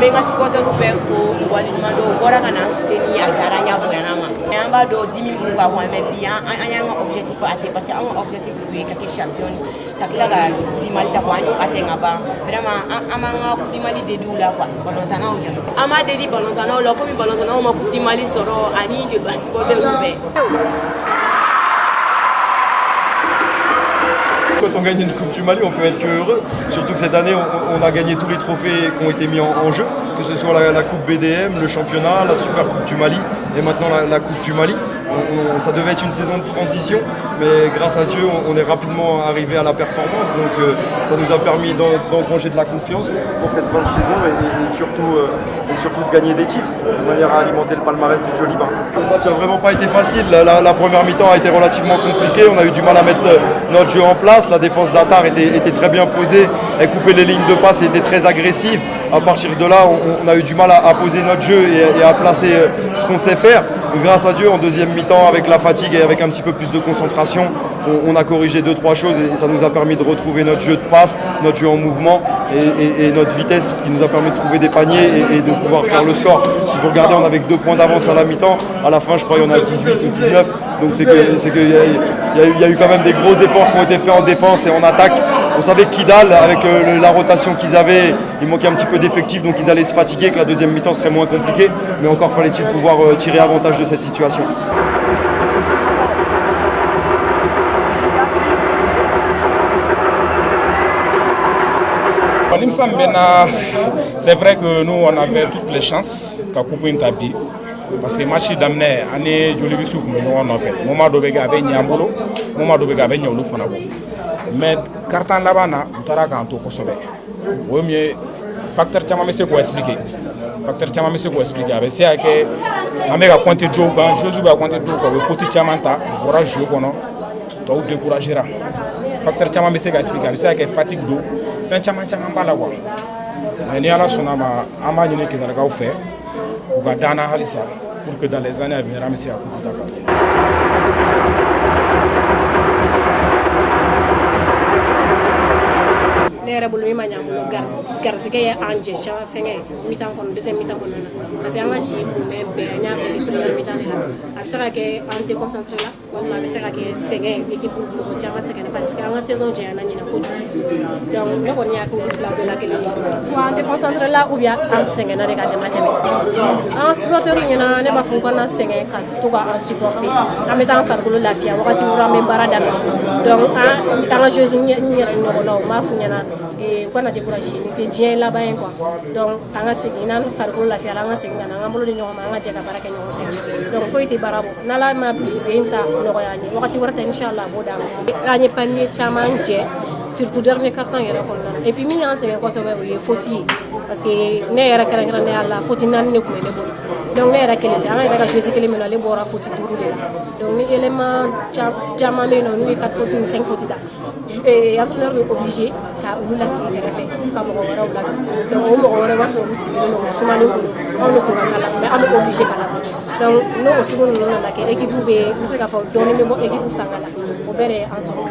N bɛ n ka supporters bɛɛ fo k'u waleɲuman dɔn. U bɔra ka na an soutenir, a diyara an ye, a bonyana an ma. An b'a dɔn dimi b'u kan quoi, mais bi an y'an ka objectif atteint, parce que an ka objectif tun ye ka kɛ champion ye, ka tila ka Coupe du Mali ta quoi. An y'o atteint ka ban. Vraiment, an b'an ka Coupe du Mali dédié u la quoi, balontannaw ɲɛ. An b'a dédié balontannaw la, komi balontannaw ma Coupe du Mali sɔrɔ, ani Joliba supporters bɛɛ. Quand on gagne une Coupe du Mali, on peut être que heureux. Surtout que cette année, on a gagné tous les trophées qui ont été mis en jeu, que ce soit la Coupe BDM, le championnat, la Super Coupe du Mali et maintenant la Coupe du Mali. Ça devait être une saison de transition, mais grâce à Dieu, on est rapidement arrivé à la performance. Donc ça nous a permis d'engranger de la confiance pour cette fin de saison et surtout de gagner des titres, de manière à alimenter le palmarès du Djoliba. Le match n'a vraiment pas été facile. La première mi-temps a été relativement compliquée. On a eu du mal à mettre notre jeu en place. La défense d'Atar était très bien posée. Elle coupait les lignes de passe et était très agressive. À partir de là, on a eu du mal à poser notre jeu et à placer ce qu'on sait faire. Grâce à Dieu, en deuxième mi-temps, avec la fatigue et avec un petit peu plus de concentration, on a corrigé deux, trois choses et ça nous a permis de retrouver notre jeu de passe, notre jeu en mouvement et notre vitesse qui nous a permis de trouver des paniers et de pouvoir faire le score. Si vous regardez, on avait que 2 points d'avance à la mi-temps. À la fin, je crois qu'il y en a 18 ou 19. Donc c'est qu'il y a eu quand même des gros efforts qui ont été faits en défense et en attaque. On savait que Kidal, avec la rotation qu'ils avaient, il manquait un petit peu d'effectifs, donc ils allaient se fatiguer, que la deuxième mi-temps serait moins compliquée. Mais encore fallait-il pouvoir tirer avantage de cette situation. C'est vrai que nous, on avait toutes les chances ka coupe in ta bi, parce que match daminɛ, an ni Jolibisiw tun bɛ ɲɔgɔn nɔfɛ. Moment dɔ bɛ kɛ, a bɛ ɲɛ an bolo, moment dɔ bɛ kɛ, a bɛ ɲɛ olu fana bolo. Mais quart-temps laban na, u taara k'an to kosɛbɛ. O ye min ye, facteur caman bɛ se k'o expliquer, facteur caman bɛ se k'o expliquer. A bɛ se ka kɛ an bɛ ka compter dɔw kan, joueurs bɛ ka compter dɔw kan, u bɛ faute caman ta, u bɔra jeu kɔnɔ, tɔw découragera. Facteur caman bɛ se ka expliquer, a bɛ se ka kɛ fatigue don, fɛn caman caman b'a la quoi. Mais ni Ala sɔnna ma, an b'a ɲini Kedalakaw fɛ u ka d'an na halisa pour que dans les années à venir, an bɛ se ka coupe ta ka. Ne yɛrɛ bolo, min ma ɲɛ an bolo, garisɛgɛ ye an jɛ caman fɛngɛ mi-temps kɔnɔ, deuxième mi-temps kɔnɔna na, parce que an ka jeu mumɛ bɛɛ, an y'a bɛɛ de première mi-temps de la. A bɛ se ka kɛ an déconcentré la, walima a bɛ se ka kɛ sɛgɛn, équipe mɔgɔ caman sɛgɛnna, parce que an ka saison janyana ɲinɛ kojugu. Donc ne kɔni y'a kɛ olu fila dɔ la kelen ye, soit an déconcentré la ou bien an sɛgɛnna de ka dama tɛmɛ. An ka supporters ɲɛna, ne b'a fɔ u kana sɛgɛn ka to ka an supporter. An bɛ taa an farikolo lafiya wagati wɛrɛ, an bɛ baara daminɛ. Donc an ka joueurs, n yɛrɛ ɲɔgɔnnaw, n b'a f'u ɲɛna u kana décourager, nin tɛ diɲɛ laban ye quoi. Donc an ka segin, n'an farikolo lafiyara, an ka segin ka na, an k'an bolo di ɲɔgɔn ma, an ka jɛ ka baara kɛ ɲɔgɔn fɛ. Donc foyi tɛ baara bɔ n'Ala ma sen ta nɔgɔya an ye wagati wɛrɛ tɛ, inchallah a b'o d'an ma. An ye panier caman jɛ, surtout dernier quart-temps yɛrɛ kɔnɔna na. Et puis min y'an sɛgɛn kosɛbɛ, o ye faute ye, parce que ne yɛrɛ kɛrɛnkɛrɛnnenya la, faute naani de tun bɛ ne bolo. Donc ne yɛrɛ kelen tɛ, an yɛrɛ ka joueuse kelen min na, ale bɔra faute duuru de la. Donc ni élément caman bɛ yen nɔ, n'u ye 4 fautes ni 5 fautes ta, entraîneur bɛ obligé ka olu lasigi kɛrɛfɛ ka mɔgɔ wɛrɛw ladon. Donc o mɔgɔ wɛrɛ, i b'a sɔrɔ olu sigilen don, u sumalen don, anw de kun ka kala, mais an bɛ obligé ka labɔ. Donc n'o sugu ninnu nana kɛ, équipe bɛ, n bɛ se k'a fɔ dɔɔnin bɛ bɔ équipe fanga la, o bɛɛ de ye an sɔrɔ.